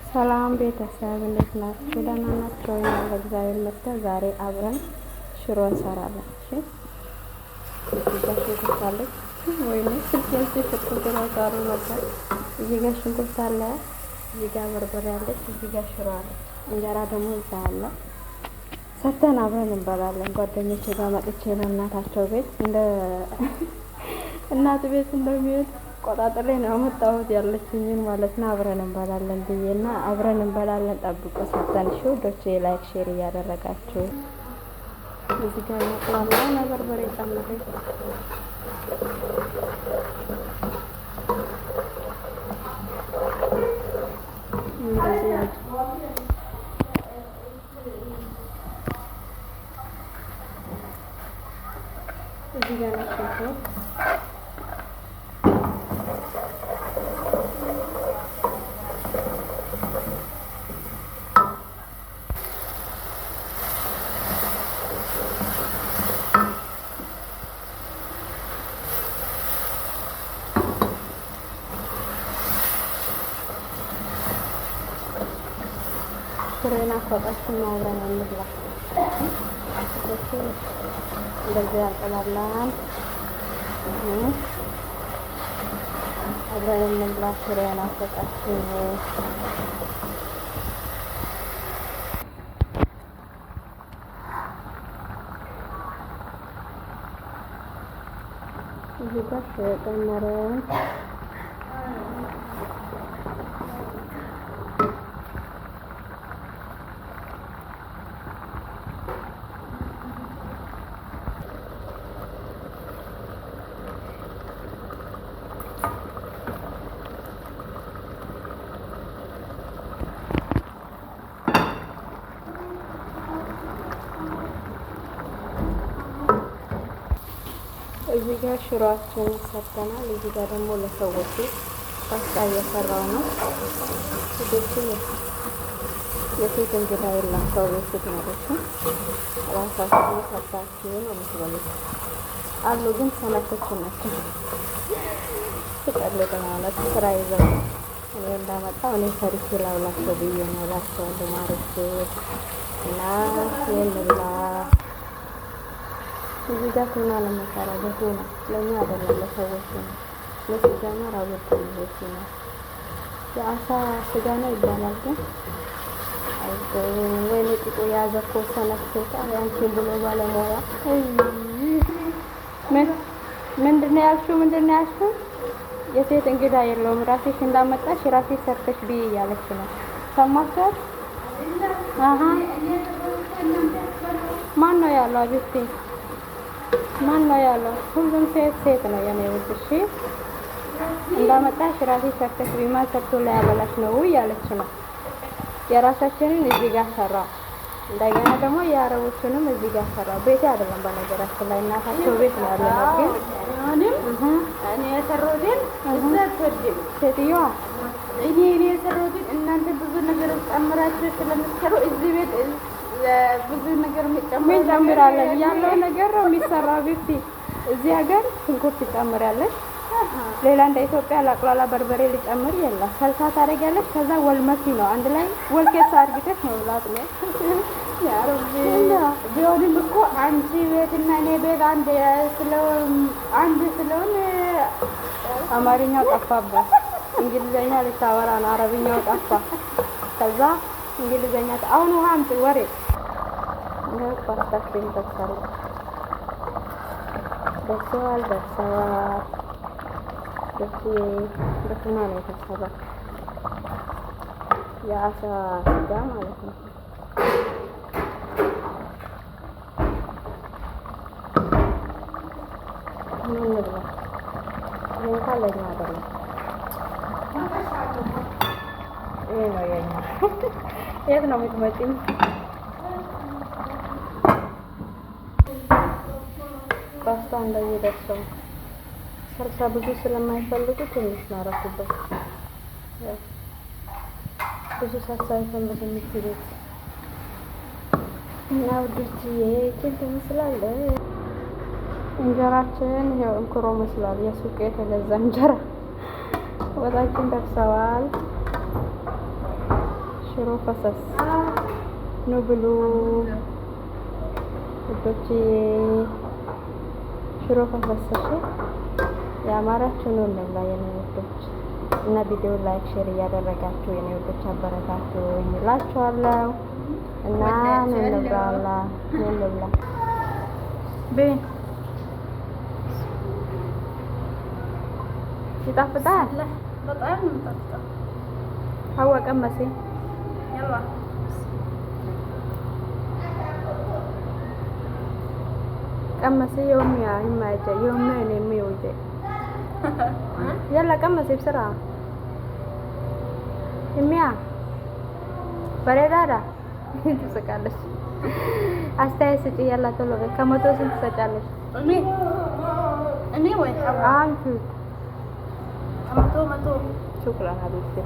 ሰላም ቤተሰብ እንዴት ናችሁ? ደህና ናችሁ? እኛ በእግዚአብሔር ይመስገን። ዛሬ አብረን ሽሮ እንሰራለን። እሺ፣ እዚህ ጋር ሽንኩርት አለች። ወይኔ ስልኬን ሲፍት ሳሩ ነበር። እዚህ ጋር ሽንኩርት አለ፣ እዚህ ጋር በርበሬ አለች፣ እዚህ ጋር ሽሮ አለች። እንጀራ ደግሞ እዛ አለ። ሰርተን አብረን እንበላለን። ጓደኞቼ ጋር መጥቼ ነው እናታቸው ቤት እንደ እናት ቤት እንደሚሄድ ቆጣጥሬ ነው ያመጣሁት ያለችኝን ማለት ነው። አብረን እንበላለን ብዬና አብረን እንበላለን። ጠብቆ ሰርተን እሺ ውዶቼ፣ like share እያደረጋችሁ እዚህ ጋር ያቁላላ እና በርበሬ ጨምሬ እንደዚህ እዚህ ጋር ነው ሽንኩርት ሽሮና አኳጣችን አብረን እንብላ። እንደዚህ ያቀላላን አብረን እንብላ። ሽሮና አኳጣችን እዚህ ጋር ሽሮ ጨመረን። እዚህ ጋር ሽሮአችንን ሰርተናል። እዚህ ጋር ደግሞ ለሰዎቹ ፓስታ እየሰራው ነው። ልጆቹ የሴት እንግዳ የለም። ሰው ቤት ስትኖሩ ራሳችሁ ሰርታችሁ ነው የምትበሉት። አሉ ግን ሰነፎች ናቸው። ስቀልጥ ማለት ስራ ይዘው እኔ እንዳመጣው እኔ ሰርቼ ላብላቸው ብዬ ነው እላቸዋለሁ። ማሮቼ እና ይህን ብላ እዚህ ጋር ቱና ነው የምንሰራው። በቱና ለእኛ አይደለም ለሰዎች ነው። ለሲጀመር አልወድም ይሄ ቱና የአሳ ስጋ ነው ይባላል፣ ግን ወይኔ ጥቁ የያዘ እኮ ሰነፍ ሴት ያንቺን ብሎ ባለሙያ። ምንድን ነው ያልሽው? ምንድን ነው ያልሽው? የሴት እንግዳ የለውም። ራሴሽ እንዳመጣሽ ራሴሽ ሰርተሽ ብይ እያለች ነው። ሰማችኋት? አሀ ማን ነው ያለው? አቤቴ ማን ነው ያለው? ሁሉም ሴት ሴት ነው የኔ ውድ። እሺ እንዳመጣሽ ራሴ ሰርተሽ ቢማ ሰርቶ ላይ ያበላሽ ነው እያለች ነው። የራሳችንን እዚህ ጋር ሰራ፣ እንደገና ደግሞ የአረቦቹንም እዚህ ጋር ሰራ። ቤቴ አይደለም በነገራችን ላይ እናታቸው ቤት ነው ያለነው። ግን እኔ የሰራሁትን እዛ አትወድም ሴትዮዋ እኔ የሰራሁትን እናንተ ብዙ ነገር ጨምራችሁ ስለምትሰሩ እዚህ ቤት ብዙ ነገር ምን ጨምራለን ያለው ነገር ነው የሚሰራው። ቢፍቲ እዚህ ሀገር ሽንኩርት ትጨምሪያለሽ። ሌላ እንደ ኢትዮጵያ ላቁላላ በርበሬ ሊጨምር የለም። ሰልሳ ታደርጊያለሽ። ከዛ ወልመኪ ነው አንድ ላይ ወልኬሳ አድርግተሽ መብላት ነው። ቢሆንም እኮ አንቺ ቤትና እኔ ቤት አንድ ስለሆነ አማርኛው ጠፋባት። እንግሊዘኛ ልታወራ ነው፣ አረብኛው ጠፋ። ከዛ እንግሊዘኛ አሁን ውሃ አምጪ ወሬ ፓስታችን ደርሷል። ደርሰዋል ደርሰዋል። ደስ በቱና ነው የተሰራው የአሳ ስጋ ማለት ነው። ምን እንብላ? ይሄ እንኳን ለኛ አይደለም። ይሄ ነው የኛ። የት ነው የምትመጪው? ፓስታ እንደዚህ ደርሰው ሰልሳ ብዙ ስለማይፈልጉ ትንሽ ነው ያደረኩበት። ብዙ ሳልሳ አይፈልጉም እዚህ ቤት እና ውዶችዬ ይህችን ትመስላለች። እንጀራችን ይኸው እንክሮ መስሏል። የሱቅ የተገዛ እንጀራ ወጣችን ደርሰዋል። ሽሮ ፈሰስ ኑ ብሉ ውዶቼ። ሽሮ ፈሰስ የአማራችሁ ነው እንብላ የኔ ውዶች። እና ቪዲዮ like፣ share እያደረጋችሁ የኔ ውዶች አበረታቱ እላችኋለሁ። እና እንብላ እንብላ ይጣፍጣል። በጣም ነው የሚጣፍጠው። ሀዋ ቀመሴ። يلا. ቀመሴ የውሚያ ይማጀ የውሚያ እኔ የሚውጀ يلا ቀመሴ بسرعة የሚያ በሬዳዳ ትስቃለች። አስተያየት ስጪ። يلا ቶሎ በይ። ከ100 ስንት ትሰጫለች? እኔ ወይ አንቺ ከ100 100። شكرا حبيبتي።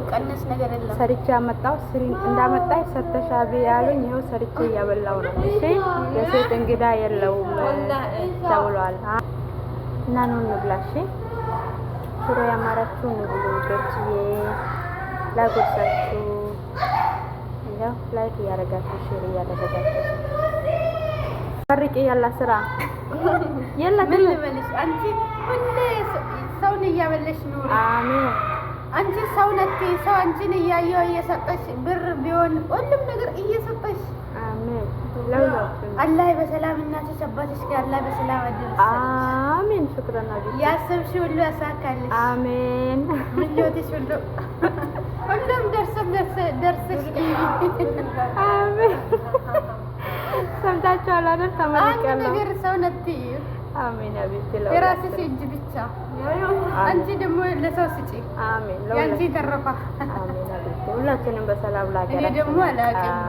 ቀነስ ነገር የለም። ሰርቼ ያመጣው ስሪ እንዳመጣሽ ሰርተሻ ያሉኝ ይኸው ሰርቼ እያበላው ነው። እሺ የሴት እንግዳ የለውም ተብሏል። እና ኑ እንብላ። እሺ ሽሮ ያማራችሁ ኑ ብሉ ውዶችዬ። ላጎርሳችሁ። ይኸው like እያደረጋችሁ share እያደረጋችሁ መርቂ። يلا ስራ يلا። ምን ልበልሽ? አንቺ ሁሌ ሰውን እያበለሽ ኑሪ። አሜን። አንቺ ሰው ነት ሰው አንቺን እያየው እየሰጠሽ ብር ቢሆን ሁሉም ነገር እየሰጠሽ አሜን። ለሁላችን አላህ በሰላም እናትሽ አባትሽ ጋር አላህ በሰላም አደረሰሽ። አሜን። شكرا አቢ። ያሰብሽ ሁሉ ያሳካልሽ። አሜን። ምኞትሽ ሁሉ ሁሉም ደርሶ ደርሰሽ። አሜን። ሰምታችኋል አይደል? አንድ ተመርቄያለሁ። ነገር ሰው ነት አሜን። አቤት። የራስሽ እጅ ብቻ አንቺ ደግሞ ለሰው ስጪ። አሜን። ያንቺ ተረፋ። አሜን። አቤት። ሁላችንም በሰላም እኔ ለሀገራችን ደግሞ አላውቅም።